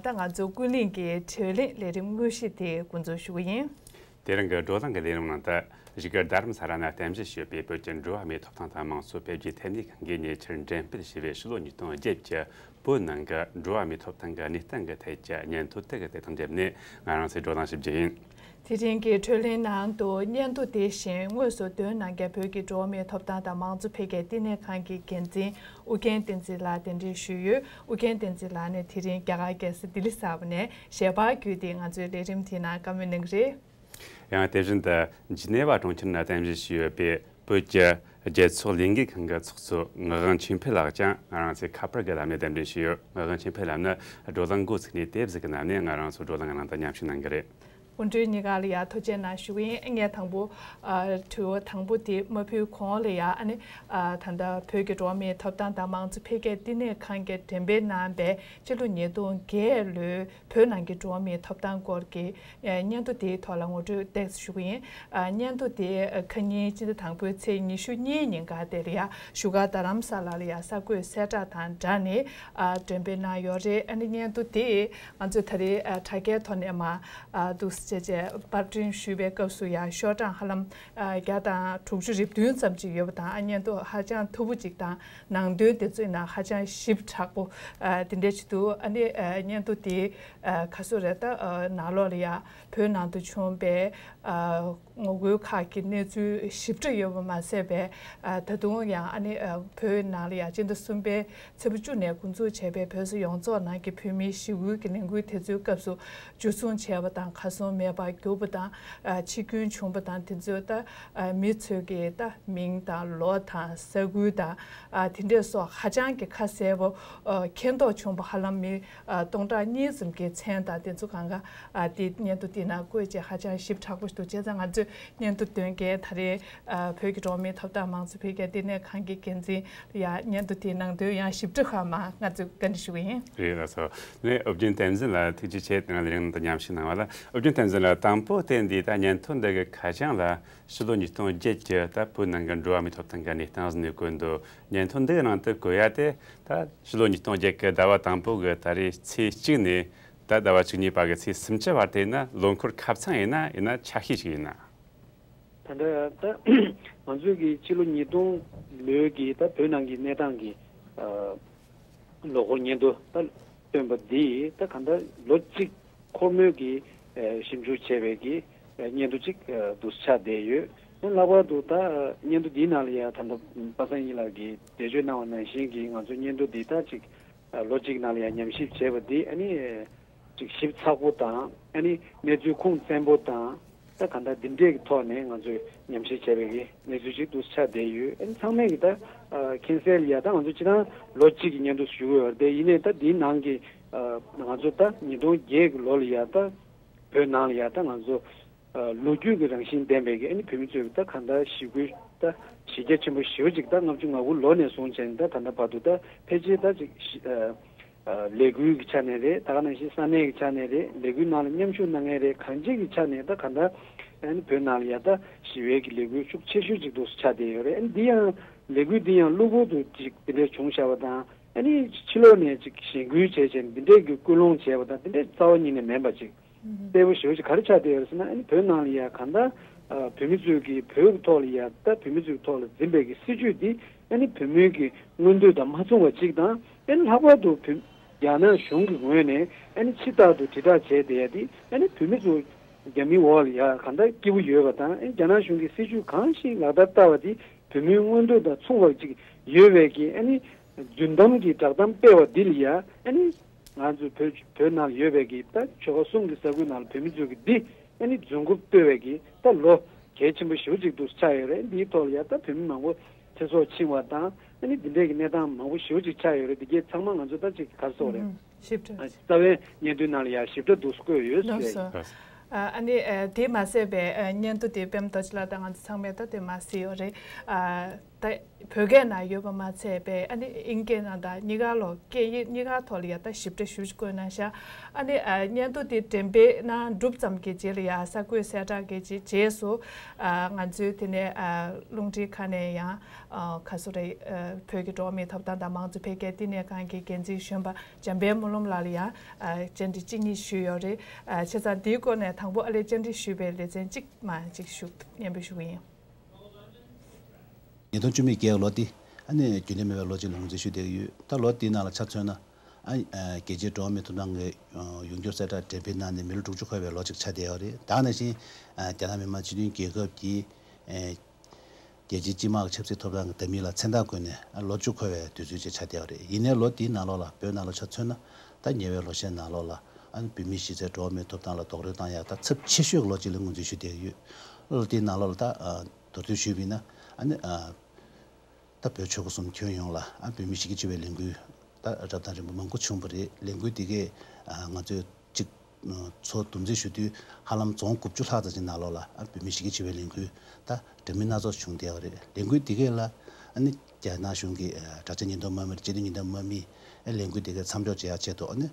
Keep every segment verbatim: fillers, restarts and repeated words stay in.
ད་ང་ཚོ་ཀུན་གླེང་གི་གྲོས་གླེང་ལས་རིམ་དངོས་གཞི་དེ་འགོ་འཛུགས་ཞུ་གི་ཡིན། དེ་རིང་གི་བགྲོ་གླེང་གི་ལས་རིམ་ནང་དུ་བཞུགས་སྒར་རྡ་རམ་ས་ལ་ནས་རྟེན་གཞི་བྱས་ཡོད་པའི་བོད་ཀྱི་འགྲོ་བ་མིའི་ཐོབ་ཐང་དང་དམངས་གཙོ་འཕེལ་རྒྱས་ཐད་གནས་ཁང་གིས་ཉེ་ཆར་འགྲེམས་སྤེལ་བྱས་པའི་ཕྱི་ལོ་ཉིས་སྟོང་བརྒྱད་ཀྱི་བོད་ནང་གི་འགྲོ་བ་མིའི་ཐོབ་ཐང་གི་གནས་སྟངས་ཀྱི་ཐད་ཀྱི་སྙན་ཐོ་དེ་གི་དེ་དང་འབྲེལ་ནས་ང་རང་ཚོས་བགྲོ་གླེང་ཞུ་རྒྱུ་ཡིན། དེ་རིང་གི་གྲོས་གླེང་ནང་དུ་སྙན་ཐོ་དེ་བཞིན་དངོས་སུ་འདོན་གནང་མཁན་བོད་ཀྱི་འགྲོ་བ་མིའི་ཐོབ་ཐང་དང་དམངས་གཙོ་འཕེལ་རྒྱས་བསྟི་གནས་ཁང་གི་འགན་འཛིན་ཨུ་རྒྱན་བསྟན་འཛིན་ལགས་གདན་འདྲེན་ཞུས་ཡོད། ཨུ་རྒྱན་བསྟན་འཛིན་ལགས་ནས་དེ་རིང་རྒྱ་གར་རྒྱལ་ས་ལྡི་ལི་གསར་པ་ནས་ཞལ་པར་བརྒྱུད་དེ་ང་ཚོའི་ལས་རིམ་དེའི་ནང་བཀའ་མོལ་གནང་གི་རེད། ཡང་དེ་བཞིན་དུ་ཇི་ནེ་ཝ་གྲོང་ཁྱེར་ནང་རྟེན་གཞི་བྱས་ཡོད་པའི་བོད་ཀྱི་རྒྱལ་ཚོགས་ལས་འགུལ་ཁང་གི་ཚོགས་གཙོ་ངག་དབང་ཆོས་འཕེལ་ལགས་ཀྱང་ང་རང་ཚོའི་ཁ་པར་གྱི་ལམ་ནས་གདན་འདྲེན་ཞུས་ཡོད། ངག་དབང་ཆོས་འཕེལ་ལགས་ནི་བགྲོ་གླེང་འགོ་ཚུགས་ནས་དེབ་ཟིག་གི་ནང་ནས་ང་རང་ཚོ་བགྲོ་གླེང་གི་ནང་དུ་མཉམ་ཞུགས་གནང་གི་རེད། སྐུ་མགྲོན་གཉིས་ཀ་ལ་ཡ་ཐུགས་རྗེ་གནང་ཞུ་གི་ཡིན། ངས་དང་པོ་ཨ་དྲི་བ་དང་པོ་དེ་མ་ཕུལ་གོང་ལ་ཡ་ཨ་ནི་ཨ་ད་ལྟ་བོད་ཀྱི་འགྲོ་བ་མིའི་ཐོབ་ཐང་དང་དམངས་གཙོ་འཕེལ་རྒྱས་བསྟི་གནས་ཁང་གིས་འགྲེམས་སྤེལ་གནང་པའི་སྤྱི་ལོ་ཉིས་སྟོང་བརྒྱད་ལོའི་བོད་ནང་གི་འགྲོ་བ་མིའི་ཐོབ་ཐང་སྐོར་གྱི་ཨ་སྙན་ཐོ་དེའི་ཐོག་ལ་ངོ་སྤྲོད་ཏོག་ཙམ་ཞུ་གི་ཡིན། ཨ་སྙན་ཐོ་དེ་ཨ་ཁ་ཉིན་སྤྱི་ཟླ་དང་པོའི་ཚེས་ཉི་ཤུ་གཉིས་ཉིན་ཀ་དེ་ལ་ཡ་བཞུགས་སྒར་རྡ་རམ་ས་ལ་ལ་ཡ་གསར་འགོད་གསལ་བསྒྲགས་དང་སྦྲགས་ནས་ཨ་འགྲེམས་སྤེལ་གནང་ཡོད་རེད། ཨ་ནི་སྙན་ཐོ་དེ་ང་ཚོས་ད་རེས་ཨ་དྲ་རྒྱའི་ཐོག་ནས་མར་ཨ་འདུག་སེ་བྱས་བྱས་པར་སྐྲུན་ཞུས་པའི་སྐབས་སུ་ཡང་ཤོག་གྲངས་ཧ་ལམ་ཨ་བརྒྱ་དང་དྲུག་ཅུ་རེ་བདུན་ཙམ་ཅིག་ཡོད་པ་དང་། ཨ་སྙན་ཐོ་ཧ་ཅང་མཐོ་པོ་ཅིག་དང་ནང་དོན་དེ་ཚོའི་ནང་ཧ་ཅང་ཞིབ་ཕྲ་པོ་ཨ་དེ་འདྲ་ཅིག་འདུག་ཨ་ནི་ཨ་སྙན་ཐོ་དེ་ཨ་ག་ཚོད་རེད། ད་ཨ་ནང་ལོགས་ལ་ཡང་བོད་ནང་དུ་བྱུང་བའི་ཨ་ངོ་རྒོལ་ཁག་གི་གནས་ཚུལ་ཞིབ་ཕྲ་ཡོད་པ་མ་ཟད་པའི་ཨ་ད་དུང་ཡང་ཨ་ནི་ཨ་བོད་ནང་ལ་ཡང་སྤྱི་ཟླ་གསུམ་པའི་ཚེས་པ་བཅུ་ནས་འགོ་འཛུགས་བྱས་པའི་བོད་ས་ཡོངས་རྫོགས་ནང་གི་བོད་མིའི་ཞི་རྒོལ་གྱི་ལས་འགུལ་དེ་ཚོའི་སྐབས་སུ་འཇུ་བཟུང་བྱས་པ་དང་། གར་སོང་མེད་པར་གྱུར་པ་དང་། ཨ་འཆི་སྐྱོན་བྱུང་བ་དང་། དེ་ཚོའི་ད་ཨ་མི་ཚོའི་གི་ད་མིང་དང་ལོ་དང་ས་ཁུལ་དང་ཨ་དེ་འདྲས་སོགས་ཧ་ཅང་གི་ཁ་གསལ་པོ་ཨ་མཁྱེན་རྟོགས་བྱུང་བ། ཧ་ལམ་མི་ཨ་སྟོང་ཕྲག་གཉིས་ཙམ་གྱི་མཚན་དང་དེ་ཚོ་གང་ག་ཨ་དེ་སྙན་ཐོ་དེ་ནང་བཀོད་བྱས། ཧ་ཅང་ཞིབ་ཕྲ་པོ་ཞིག་འདུག་བྱས་ཙང་ང་ཚོས་སྙན་ཐོ་འདོན་མཁན་ད་རེས་ཨ་བོད་ཀྱི་འགྲོ་བ་མིའི་ཐོབ་ཐང་དམངས་གཙོ་འཕེལ་རྒྱས་བསྟི་གནས་ཁང་གི་འགན་འཛིན་ཡ་སྙན་ཐོ་དེའི་ནང་དོན་ཡང་ཞིབ་ཕྲ་ཁ་མ་ང་ཚོས་བཀའ་འདྲི་ཞུ་གི་ཡིན། རེད་ལགས་སོ། ནས་ཨོ་རྒྱན་བསྟན་འཛིན་ལ་ཐུགས་རྗེ་ཆེ། དེ་ང་ལས་རིང་དུ་མཉམ་ཞུགས་གནང་བ་ལ། ཨོ་རྒྱན་བསྟན་འཛིན་ལ་དང་པོ་དེ་འདི་ད་སྙན་ཐོ་འདི་གི་ཁ་བྱང་ལ་ཕྱི་ལོ་ཉིས་སྟོང་བརྒྱད་ཀྱི་ད་བོད་ནང་གི་འགྲོ་བ་མིའི་ཐོབ་ཐང་གི་གནས་སྟངས་ཟེར་ནས་བཀོད་འདུག་སྙན་ཐོ་འདི་གི་ནང་དུ་བཀོད་ཡ་དེ་ད་ཕྱི་ལོ་ཉིས་སྟོང་བརྒྱད་ཀྱི་ཟླ་བ་དང་པོ་གི་ད་རེས་ཚེས་གཅིག་ནས་ད་ཟླ་བ་བཅུ་གཉིས་པ་གི་ཚེས་སུམ་ཅུ་བར་དེ་ན་ལོ་འཁོར་ཁ་ཚང་ཡིན་ན་ཡིན་ན་ཆ་ཤས་ཤིག་ཡིན་ན། ད་ལྟ་ད་ང་ཚོའི་གི་ཕྱི་ལོ་ཉིས་སྟོང་ལོའི་གི་ད་བོད་ནང་གི་གནས་སྟངས་ཀྱི་ཨ་ལོ་འཁོར་སྙན་ཐོ་ད་བཏོན་པ་འདི་ད་གང་ལྟར་ལོ་གཅིག་འཁོར་མོལ་གྱི་ཨ་ཞིབ་འཇུག་བྱས་པའི་གི་ཨ་སྙན་ཐོ་གཅིག་ཨ་འདུག་ཆགས་བསྡད་ཡོད། ལྷག་པར་དུ་ད་སྙན་ཐོ་འདིའི་ནང་ལ་ཡང་ད་ལྟ་པ་སངས་ཉི་ལགས་ཀྱིས་འགྲེལ་བརྗོད་གནང་བ་ནང་བཞིན་གྱི་ང་ཚོ་སྙན་ཐོ་འདི་ད་ཅིག་ཨ་ལོ་གཅིག་ནང་ལ་ཡང་ཉམས་ཞིབ་བྱས་པ་འདི་ཨ་ནི་ཅིག་ཞིབ་ཚགས་པོ་དང་། ཨ་ནི་གནས་ཚུལ་ཁུངས་བཙན་པོ་དང་། ད་གང་ལྟར་འདི་འདྲས་ཀྱི་ཐོག་ནས་ང་ཚོས་ཉམས་ཞིབ་བྱས་པའི་གི་གནས་ཚུལ་ཅིག་འདུག་ཆགས་བསྡད་ཡོད། ཨ་ནི་ཚང་མས་གི་ད་ཨ་མཁྱེན་གསལ་ཡ་ད་ང་ཚོ་སྤྱིར་བཏང་ལོ་གཅིག་གི་སྙན་ཐོ་ཞུ་གི་ཡོད་རེད་དེ། ཡིན་ནའི་ད་འདིའི་ནང་གི་ཨ་ང་ཚོ་ད་ཉིས་སྟོང་བརྒྱད་གི་ལོ་ལ་ཡ་ད་བོད་ནང་ལ་ཡ་ད་ང་ཚོ་ཨ་ལོ་རྒྱུས་ཀྱི་རང་བཞིན་ལྡན་པའི་གི་ཨ་ནི་བོད་མི་ཚོས་ད་གང་ལྟར་ཞི་རྒོལ་ད་གཞི་རྒྱ་ཆེན་པོ་ཞེ་པོ་ཅིག་ད་ལྔ་བཅུ་ང་དགུ་ལོ་ནས་བཟུང་བྱས་ནས་ད་ད་ལྟ་བར་དུ་ད་ཕལ་ཆེར་ད་ཅིག་ཞི་ཨ་ཨ་ལས་འགུལ་གྱི་ཆ་ནས་རེད། ད་ག་ནང་བཞིན་ས་གནས་ཀྱི་ཆ་ནས་རེད། ལས་འགུལ་ནང་ལ་མཉམ་ཞུགས་གནང་མཁན་རེད། གང་ཅིའི་གི་ཆ་ནས་ད་གང་ལྟར་ཨ་ནི་བོད་ནང་ལ་ཡ་ད་ཞི་བའི་གི་ལས་འགུལ་ཤུགས་ཆེ་ཤོས་ཅིག་འདུག་ཆགས་བསྡད་ཡོད་རེད། ཨ་ནི་འདི་ཡང་ལས་འགུལ་འདི་ཡང་གློ་བུར་དུ་ཅིག་འདི་འདྲས་བྱུང་བཞག་པ་དང་། ཨ་ནི་ཕྱི་ལོགས་ནས་ཅིག་གཞེན་སྐུལ་བྱས་བྱས་འདི་འདྲས་ཀྱི་སྐུལ་སློང་བྱས་པ་དང་། འདི་འདྲས་རྩ་བ་ཉིད་ནས་མིན་པ་ཅིག་གསལ་པོ་ཞེ་པོ་ཅིག་ག་རེ་ཆགས་བསྡད་ཡོད་ཟེར་ན། ཨ་ནི་བོད་ནང་ལ་ཡ་གང་ལྟར་ཨ་བོད་མི་ཚོས་ཀྱི་བོད་ཀྱི་ཐོག་ལ་ཡ་ད་བོད་མི་ཚོའི་ཐོག་ལ་འཛིན་པའི་གི་སྲིད་བྱུས་འདི་ཨ་ནི་བོད་མིའི་གི་མངོན་འདོད་དང་མ་མཚུངས་པ་ཅིག་དང་། ཨ་ནི་ལྷག་པར་དུ་བོད་རྒྱ་ནག་གཞུང་གི་ངོས་ནས་ཨ་ནི་ཕྱི་ལྟར་དུ་དྲིལ་བསྒྲགས་བྱས་བསྡད་ཡ་འདི་ཨ་ནི་བོད་མི་ཚོ་རྒྱ་མིའི་འོག་ལ་ཡ་གང་ལྟར་སྐྱིད་པོ་ཡོད་པ་དང་། ཨ་ནི་རྒྱ་ནག་གཞུང་གི་སྲིད་བྱུས་གང་ཞིག་ལག་བསྟར་བསྟར་བ་འདི་བོད་མིའི་མངོན་འདོད་དང་མཚུངས་པ་ཅིག་ཡོད་པའི་གི་ཨ་ནི་རྫུན་གཏམ་གྱི་བསྒྲགས་གཏམ་སྤེལ་བ་འདི་ལ་ཡ་ཨ་ནི་ང་ཚོ་བོད་བོད་ནང་ཡོད་པའི་གི་ད་ཆོལ་ཁ་གསུམ་གྱི་ས་ཁུལ་ནང་ལ་བོད་མི་ཚོས་གི་འདི་ཨ་ནི་རྫུན་རྐུབ་བརྟོལ་བའི་གི་ད་ལོ་གལ་ཆེན་པོ་ཞེ་པོ་ཅིག་འདུག་ཆགས་ཡོད་རེད། འདིའི་ཐོག་ལ་ཡ་ད་བོད་མི་མང་པོ་ཚེ་སྲོག་འཆིང་བ་དང་། ཨ་ནི་འདི་འདྲའི་གི་གནས་སྟངས་མང་པོ་ཞེ་པོ་ཅིག་ཆགས་ཡོད་རེད། འདི་གའི་ཚང་མ་ང་ཚོ་ད་ཅིག་ག་རེ་ཟེར་དགོས་རེད། ཞིབ་ཕྲ། ཨ་རྩ་བའི་སྙན་ཐོའི་ནང་ལ་ཡ་ཞིབ་ཕྲ་འདུག་བཀོད་ཡོད་ལགས་ཟེར། སོ། ཨ་ཨ་ནི་ཨ་དེ་མ་ཟད་པའི་ཨ་སྙན་ཐོ་དེ་པདྨ་རྡོ་རྗེ་ལགས་དང་ང་ཚོ་ཚང་མས་ད་དེ་མ་གཟིགས་ཡོད་རེད། ཨ་ ད་བོད་སྐད་ནང་ཡོད་པ་མ་ཚད་པའི་ཨ་ནི་ཨིན་སྐད་ནང་དང་གཉིས་ཀ་ལོ་སྐད་ཡིག་གཉིས་ཀ་ཐོག་ལ་ཡ་ད་ཞིབ་ཕྲ་ཞུ་བཀོད་གནང་ཤག་ཨ་ནི་ཨ་སྙན་ཐོ་དེ་འགྲེམས་སྤེལ་གནང་གྲུབ་ཙམ་གྱི་རྗེས་ལ་ཡ་གསར་འགོད་གསལ་བསྒྲགས་ཀྱི་རྗེས་རྗེས་སུ་ཨ་ང་ཚོའི་དེ་ནས་ཨ་རླུང་འཕྲིན་ཁང་ནས་ཡང་ཨ་ག་སུ་རེད། ཨ་བོད་ཀྱི་འགྲོ་བ་མིའི་ཐོབ་ཐང་དང་མང་གཙོ་འཕེལ་རྒྱས་བསྟི་གནས་ཁང་གི་འགན་འཛིན་གཞོན་པ་འཇམ་དཔལ་སྨོན་ལམ་ལགས་ལ་ཡང་ཨ་བཅར་འདྲི་གཅིག་གཉིས་ཞུས་ཡོད་རེད། ཨ་བྱས་ཙང་འདིའི་སྐོར་ནས་དང་པོ་ཨ་ལས་བཅར་འདྲི་ཞུས་པའི་ལེ་ཚན་གཅིག་མ་གཅིག་ཞུ་སྙན་འབུལ་ཞུ་གི་ཡིན། ཉིས་སྟོང་བཅུ་མེད་བརྒྱད་ལོ་འདི་ཨ་ནི་རྒྱུན་ལྡན་མེད་པའི་ལོ་གཅིག་ལ་ངོས་འཛིན་ཞུ་བསྡད་ཀྱི་ཡོད། ད་ལོ་འདིའི་ནང་ལ་ཆ་མཚོན་ན་ཨ་ནི་རྒྱལ་སྤྱིའི་འགྲོ་བ་མིའི་ཐོབ་ཐང་གི་ཡོངས་འཁྱོངས་གསལ་བསྒྲགས་འགྲེམས་སྤེལ་གནང་ནས་མི་ལོ་དྲུག་ཅུ་འཁོར་བའི་ལོ་གཅིག་ཆགས་བསྡད་ཡོད་རེད། ད་ག་ནང་བཞིན་རྒྱ་ནག་མི་དམངས་སྤྱི་མཐུན་རྒྱལ་ཁབ་ཀྱི་རྒྱལ་སྤྱིའི་སྤྱི་དམངས་ཀྱི་ཆབ་སྲིད་ཐོབ་ཐང་གི་འདེམས་ཡིག་ལ་མཚན་རྟགས་བཀོད་ནས་ལོ་བཅུ་འཁོར་བའི་དུས་ཚོད་ཅིག་ཆགས་བསྡད་ཡོད་རེད། ཡིན་ནའི་ལོ་འདིའི་ནང་ལོགས་ལ་བོད་ནང་ལ་ཆ་མཚོན་ན་ད་ཉེ་བའི་ལོ་ཤས་ནང་ལོགས་ལ་ཨ་ནི་བོད་མིའི་གཞི་རྩའི་འགྲོ་བ་མིའི་ཐོབ་ཐང་ལ་རྡོག་རོལ་བཏང་ཡག་ད་ཚབས་ཆེ་ཤོས་ཀྱི་ལོ་གཅིག་ལ་ངོས་འཛིན་ཞུ་བསྡད་ཀྱི་ཡོད། ལོ་འདིའི་ནང་ལོགས་ལ་ད་མདོར་བསྡུས་ཞུས་པ་ཡིན་ན་ཨ་ནི་ད་བོད་ཆོལ་ཁ་གསུམ་ཁྱོན་ཡོངས་ལ་ཨ་བོད་མིའི་གཞི་རྒྱ་ཆེ་བའི་ལས་འགུལ་ད་རབ་དང་རིམ་པ་མང་པོ་བྱུང་བ་རེད། ལས་འགུལ་འདི་གས་ང་ཚོས་གཅིག་ཚོ་བསྡོམས་རྩིས་ཞུ་དུས་ཧ་ལམ་རྫོང་དགུ་བཅུ་ལྷག་ཙམ་ཅིག་ནང་ལོགས་ལ་ཨ་བོད་མིའི་གཞི་རྒྱ་ཆེ་བའི་ལས་འགུལ་ད་འདྲ་མིན་སྣ་ཚོགས་བྱུང་བསྡད་པ་རེད། ལས་འགུལ་འདི་གས་ལ་ཨ་ནི་རྒྱ་ནག་གཞུང་གིས་དྲག་ཆས་ཉེན་རྟོག་དམག་མི་སྤྱི་མཐུན་ཉེན་རྟོག་དམག་མིས་ཨ་ལས་འགུལ་འདི་གས་མཚམས་འཇོག་བྱེད་ཡག་ཆེད་དུ་ཨ་ནི་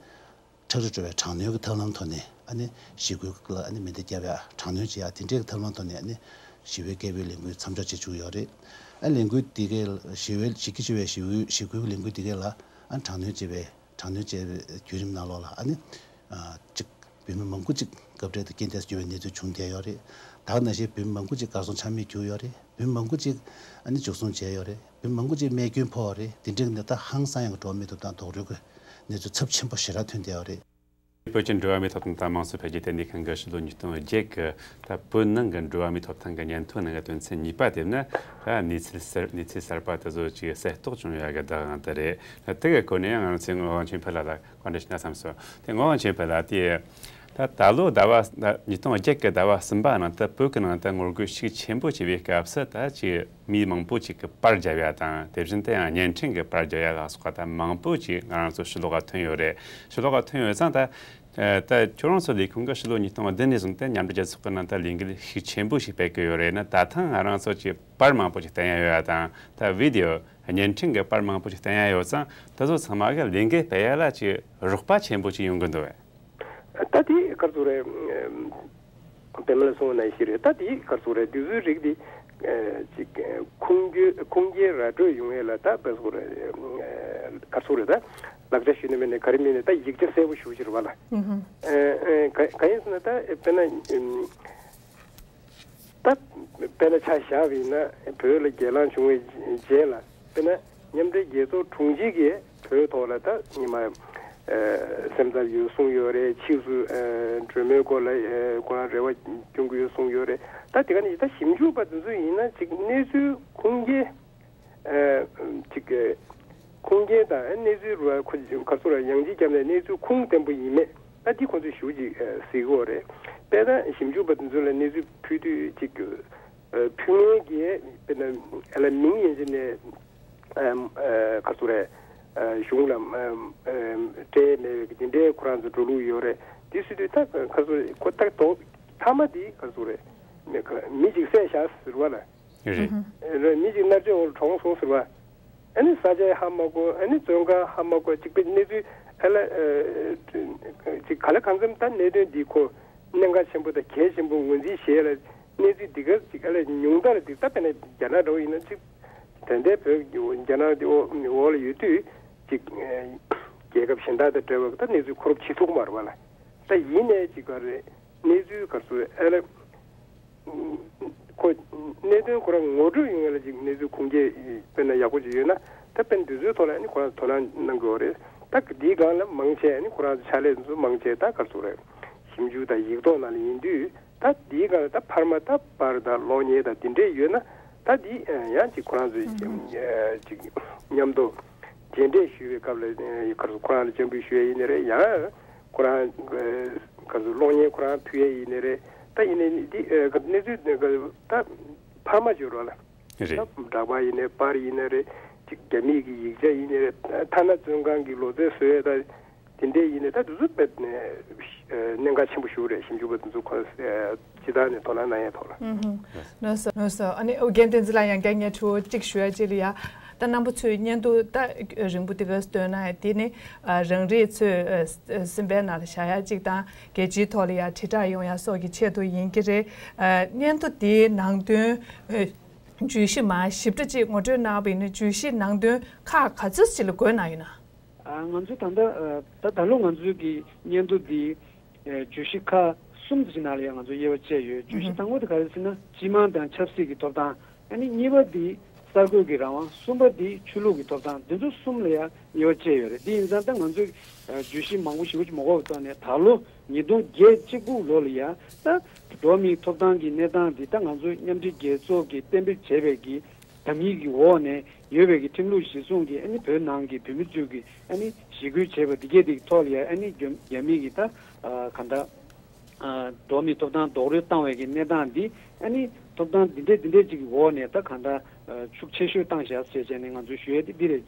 ཁྲག་དྲི་བྲོ་བའི་དྲག་གནོན་གྱི་ཐབས་ལམ་ཐོག་ནས་ཨ་ནི་ཞི་རྒོལ་ལ་ཨ་ནི་མེ་མདའ་བརྒྱབ་ཡག་དྲག་གནོན་བྱེད་ཡག་དེ་འདྲའི་ཐབས་ལམ་ཐོག་ནས་ཨ་ནི་ཞི་བའི་སྐད་འབོད་ལས་འགུལ་མཚམས་འཇོག་བྱེད་བཅུག་ཡོད་རེད། ཨ་ལས་འགུལ་འདི་གའི་ཞི་བའི་གཞི་རྒྱ་ཆེ་བའི་ཞི་རྒོལ་ཞི་རྒོལ་གྱི་ལས་འགུལ་འདི་གའི་ལ་ཨ་དྲག་གནོན་བྱེད་པའི་དྲག་གནོན་བྱེད་པའི་བརྒྱུད་རིམ་ནང་ལོགས་ལ་ཨ་ནི་ཨ་གཅིག་བོད་མི་མང་པོ་གཅིག་སྐབས་འཕྲལ་དུ་རྐྱེན་འདས་སུ་གྱུར་བའི་གནས་ཚུལ་བྱུང་བསྡད་ཡོད་རེད། ད་ག་ནང་བཞིན་བོད་མི་མང་པོ་གཅིག་གར་སོང་ཆ་མེད་གྱུར་ཡོད་རེད། བོད་མི་མང་པོ་གཅིག་ཨ་ནི་འཇུ་བཟུང་བྱས་ཡོད་རེད། བོད་མི་མང་པོ་གཅིག་རྨས་སྐྱོན་ཕོག་པ་རེད། དེ་འདྲའི་གནས་ད་ཧང་སང་ཡང་འགྲོ་བ་མིའི་ཐོབ་ཐང་རྡོག་རོལ་གྱི་གནས་ཚུལ་ཚབས་ཆེན་པོ་ཞེ་དྲག་ཐོན་བསྡད་ཡོད་རེད། བོད་ཀྱི་འགྲོ་བ་མིའི་ཐོབ་ཐང་དང་དམངས་གཙོ་འཕེལ་རྒྱས་ལྟེ་གནས་ཁང་གི་ཕྱི་ལོ་ཉིས་སྟོང་བརྒྱད་ཀྱི་ད་བོད་ནང་གི་འགྲོ་བ་མིའི་ཐོབ་ཐང་གི་སྙན་ཐོའི་ནང་གི་དོན་ཚན་གཉིས་པ་དེ་ནི་ད་གནས་ཚུལ་གསར་གནས་ཚུལ་གསར་པ་དེ་ཚོ་ཅིག་གསལ་རྟོགས་བྱུང་ཡོད་གི་བདག་དབང་དེ་རེད། ད་དེ་གི་སྐོར་ནས་ཡང་ང་ཚོས་ངག་དབང་ཆོས་འཕེལ་ལགས་ལ་བཀའ་འདྲི་ཞུ་ན་བསམ་སོང་། དེ་ངག་དབང་ཆོས་འཕེལ་ལགས་དེ་ད་ད་ལོ་ཟླ་བ་ཉིས་སྟོང་བརྒྱད་ཀྱི་ཟླ་བ་གསུམ་པ་ནང་དུ་བོད་ཀྱི་ནང་དུ་ངོ་རྒོལ་ཤུགས་ཆེན་པོ་བྱས་པའི་སྐབས་སུ་ད་ཅིག་མི་མང་པོ་ཅིག་གིས་པར་བརྒྱབ་ཡ་དང་དེ་བཞིན་དུ་ཡང་བརྙན་འཕྲིན་གྱི་པར་བརྒྱབ་ཡ་ལ་སོགས་པ་ད་མང་པོ་ཅིག་ང་རང་ཚོ་ཕྱི་ལོགས་ལ་ཐོན་ཡོད་རེད། ཕྱི་ལོགས་ལ་ཐོན་ཡོད་ཙང་ད་ད་ཁྱོད་རང་ཚོ་ལས་ཁུངས་ཀྱི་ཕྱི་ལོ་ཉིས་སྟོང་བདུན་ནས་བཟུང་སྟེ་མཉམ་འབྲེལ་རྒྱལ་ཚོགས་ཀྱི་ནང་ད་ལས་འགུལ་ཤུགས་ཆེན་པོ་ཞིག་སྤེལ་གི་ཡོད་རེད་ན། ད་ཐེངས་ང་རང་ཚོ་ཅིག་པར་མང་པོ་ཅིག་བསྟན་ཡ་ཡོད་ཡ་དང་ད་བི་ཌི་ཡོ་བརྙན་འཕྲིན་གྱི་པར་མང་པོ་ཅིག་བསྟན་ཡ་ཡོད་ཙང་དེ་ཚོ་ཚང་མ་གི་ལས་འགུལ་སྤེལ་ཡ་ལ་ཅིག་རོགས་པ་ཆེན་པོ་ཅིག་ཡོང་གི་འདུག་བས། ད་དེ་ག་རེ་ཟེར་དགོས་རེད། ཨམ། པད་མ་ལགས་གསུངས་པ་ནང་བཞིན་རེད། ད་དེ་ག་རེ་ཟེར་དགོས་རེད། དེ་ཚོའི་རིགས་དེ་ཨ་ཅིག་ཨ་ཁུངས་སྐྱེལ་ཁུངས་སྐྱེལ་ར་སྤྲོད་ཡོང་ཡས་ལ་ད་ག་རེ་ཟེར་དགོས་རེད། ཨ་ག་རེ་ཟེར་དགོས་རེད། ད་ལག་ཆ་ཞུས་ན་མིན་ནས་ག་རེ་མིན་ནས་ད་ཡིག་ཆ་གསལ་པོ་ཞེ་པོ་ཅིག་རེད་པ་ལགས། ཨུ་ཧུ། ཨ་ཨ་ག་གང་ཡིན་ཟེར་ན་ད་དཔེར་ན་ཨམ། ད་དཔེར་ན་ཆ་བཞག་པ་ཡིན་ན་བོད་ལ་སྒེར་ལངས་བྱུང་བའི་རྗེས་ལ་དཔེར་ན་མཉམ་འབྲེལ་རྒྱལ་ཚོགས་དྲུང་ཆེ་གིས་བོད་ཐོག་ལ་ད་ཉི་མ་ཨ་སེམས་འཚབ་ཡོད་གསུངས་ཡོད་རེད། ཕྱིས་སུ་ཨ་གྲོས་མོལ་སྐོར་ལ་ཨ་ཁོ་རང་རེ་བ་སྐྱོན་གྱི་ཡོད་གསུངས་ཡོད་རེད། ད་དེ་ག་ནི་ད་ཞིབ་འཇུག་པ་དེ་ཚོ་ཡིན་ན་ཅིག་གནས་ཚུལ་ཁུངས་སྐྱེལ་ཨ་ཅིག་ཁུངས་སྐྱེལ་དང་གནས་ཚུལ་རུ་ཁོ་ག་ཚོད་ར་ཡང་ཅིག་བརྒྱབ་ནས་གནས་ཚུལ་ཁུངས་བརྟན་པོ་ཡིན་མེད་ད་འདི་ཁོང་ཚོས་ཞུ་ཅིག་གཟིགས་དགོས་རེད། དཔེར་ན་ཞིབ་འཇུག་པ་དེ་ཚོ་ལ་གནས་ཚུལ་ཕུལ་དུས་ཅིག་ཕུལ་མཁན་གྱི་དཔེར་ན་ཨ་ལ་མིང་ཡིན་གཅིག་ནས་ཨ་ཨ་ག་ཚོད་རེད། ཨ་གཞུང་ལ་ཨ་ཨ་སྤྲད་མེད་པའི་འདི་འདྲའི་ཁོ་རང་ཚོ་འགྲོ་ལུགས་ཡོད་རེད། འདི་སྲིད་དུས་ད་ག་ཚོད་ཁོ་ད་དོ་མཐའ་མ་འདི་ག་ཚོད་རེད། མི་ག་མི་གཅིག་བསད་བཞག་ཟེར་བ་ལ། རེད། ཨ་ནི་མི་གཅིག་མནར་གཅོད་འོག་ལ་གྲོངས་སོང་ཟེར་བ། ཨ་ནི་ས་ཆ་ཧ་མ་གོ། ཨ་ནི་བཙོན་ཁང་ཧ་མ་གོ། གཅིག་པའི་གནས་ཚུལ་ཨ་ལ་ཨ་ཅིག་ག་ལ་གང་འཚམ་ད་གནད་དོན་འདི་ཁོ་གནད་འགག་ཆེན་པོ་དང་གལ་ཆེན་པོ་ངོས་འཛིན་བྱས་ལ་གནས་ཚུལ་འདི་ག་ཅིག་ཨ་ལ་ཉུང་མཐར་འདི་ད་དཔེར་ན་རྒྱ་ནག་འདྲ་བོ་ཡིན་ན་ཅིག་ད་ལྟའི་བོད་རྒྱ་ནག་འདི་འོག་འོག་ལ་ཡོད་དུས་ཅིག་ཨ་རྒྱལ་ཁབ་གཞན་དག་དང་འདྲ་བ་ད་གནས་ཚུལ་ཁོ་རང་ཕྱི་ཐུག་མ་རེད་བ་ལ། ད་ཡིན་ནའི་ཅིག་ག་རེ་གནས་ཚུལ་ག་ཚོད་ཨ་ལ། ཁོ་གནད་དོན་ཁོ་རང་ངོ་སྤྲོད་ཡོང་ཡ་ལ་ཅིག་གནས་ཚུལ་ཁུངས་སྐྱེལ་དཔེར་ན་ཡག་པོ་ཅིག་ཡོད་ན་ད་དཔེར་ན་འདི་ཚོའི་ཐོག་ལ་ཨ་ནི་ཁོ་རང་དོ་སྣང་གནང་དགོས་པ་རེད། ད་འདིའི་སྒང་ལ་མང་ཆེ་ཨ་ནི་ཁོ་རང་ཚོ་ཕྱག་ལས་ཚོ་མང་ཆེ་ད་ག་ཚོད་རེད། ཞིབ་འཇུག་དང་ཡིག་ཐོག་ནང་ལ་ཡིན་དུས་ད་འདིའི་སྒང་ལ་ད་འཕར་མ་ད་པར་དང་གློག་བརྙན་དང་འདི་འདྲས་ཡོད་ན་ད་འདི་ཡང་ཅིག་ཁོ་རང་ཚོ་ཅིག་མཉམ་དུ་མཇལ་འཕྲད་ཞུ་བའི་སྐབས་ལ་ག་ཚོད་ཁོ་རང་ལ་སྤྱན་འབུལ་ཞུ་ཡ་ཡིན་ནི་རེད། ཡང་ཁོ་རང་ག་ཚོད་གློག་བརྙན་ཁོ་རང་ཕུལ་ཡ་ཡིན་ནི་རེད། ད་ཡིན་ནའི་འདི་ཨ་གནས་ཚུལ་ད་འཕར་མ་བརྗོད་རོགས་ལ། རེད། ད་འདྲ་པར་ཡིན་ནའི་པར་ཡིན་ནའི་རེད། ཅིག་རྒྱ་མིའི་གི་ཡིག་ཆ་ཡིན་ནའི་རེད། ཐ་ན་བཙོན་ཁང་གི་ལོ་ཚད་བཟོ་ཡས་ད་ དེ་འདྲས་ཡིན་ནའི་ད་དེ་ཚོ་དཔེ་ནས་གནད་འགག་ཆེན་པོ་ཞིག་རེད། ཞིབ་འཇུག་པ་དེ་ཚོ་ཁོ་ཇི་ལྟར་ནས་དོ་སྣང་གནང་ཡས་ཐོག་ལ། ལགས་སོ། ལགས་སོ། ཨ་ནི་ཨོ་རྒན་བསྟན་འཛིན་ལགས་ཡང་བསྐྱར་ངས་དྲི་བ་གཅིག་ཞུ་ཡ་གཅིག་ལ་ཡ། ད་རྣམ་པ་ཚོས་བརྙན་ཐུང་ད་རིང་པོ་དེ་ག་སྟོན་ན་ཡ་དེ་ནི་རང་རེ་ཚོས་སེམས་པའི་ནང་ལ་བཞག་ཡ་གཅིག་དང་རྒྱལ་སྤྱིའི་ཐོག་ལ་ཡ་དྲིལ་བསྒྲགས་ཡོང་ཡ་སོགས་ཀྱི་ཆེད་དུ་ཡིན་གྱི་རེད། བརྙན་ཐུང་དེའི་ནང་དོན་བརྗོད་གཞི་མར་ཞིབ་ཕྲ་ཅིག་ངོ་སྤྲོད་གནང་བ་ཡིན་ན་བརྗོད་གཞི་ནང་དོན་ཁག་ག་ཚོད་ཅིག་ལ་བགོས་གནང་ཡོད་ན། ང་ཚོས་ད་ལྟ་ད་ད་ལོ་ང་ཚོའི་གི་བརྙན་ཐུང་འདི་བརྗོད་གཞི་ཁག་གསུམ་ཅིག་ནང་ལ་ཡང་ང་ཚོས་དབྱེ་བ་བཅད་ཡོད། བརྗོད་གཞི་དང་པོ་དེ་ག་རེ་ཟེར་ན་སྤྱི་དམངས་དང་ཆབ་སྲིད་ཀྱི་ཐོབ་ཐང་། ཨ་ནི་གཉིས་པ་འདི་གསར་འགོད་ཀྱི་རང་དབང་། གསུམ་པ་འདི་ཆོས་ལུགས་ཀྱི་ཐོབ་ཐང་། འདི་ཚོ་གསུམ་ལ་ཡང་དབྱེ་བ་བཅད་ཡོད་རེད། འདི་ཡིན་ཙང་ད་ང་ཚོས་བརྗོད་གཞི་མང་པོ་ཞེ་པོ་ཅིག་མ་དགོས་པའི་ཐོག་ནས་ད་ལོ་ཉིས་སྟོང་བརྒྱད་གཅིག་དགུ་ལོ་ལ་ཡང་ད་འགྲོ་བ་མིའི་ཐོབ་ཐང་གི་གནས་སྟངས་འདི་ད་ང་ཚོ་མཉམ་འབྲེལ་རྒྱལ་ཚོགས་ཀྱིས་གཏན་འབེབས་བྱས་པའི་གི་དམ་ཡིག་གི་འོག་ནས་ཡོད་པའི་གི་ཁྲིམས་ལུགས་གཞི་བཟུང་གི་ཨ་ནི་བོད་ནང་གི་བོད་མི་ཚོས་གི་ཨ་ནི་ཞི་རྒོལ་བྱས་པ་འདི་གའི་འདི་གི་ཐོག་ལ་ཡ་ཨ་ནི་རྒྱ་རྒྱ་མི་གི་ད་ག་འདྲ་འགྲོ་བ་མིའི་ཐོབ་ཐང་རྡོག་རོལ་བཏང་བའི་གི་གནས་སྟངས་འདི་ཨ་ནི་ཐོབ་ཐང་འདི་འདྲས་འདི་འདྲས་ཅིག་གི་འོག་ནས་ད་ག་འདྲ་ཤུགས་ཆེ་ཤོས་བཏང་བཞག་ཟེར་བྱས་ནས་ང་ཚོས་ཞུ་ཡས་དེ་འདི་རེད།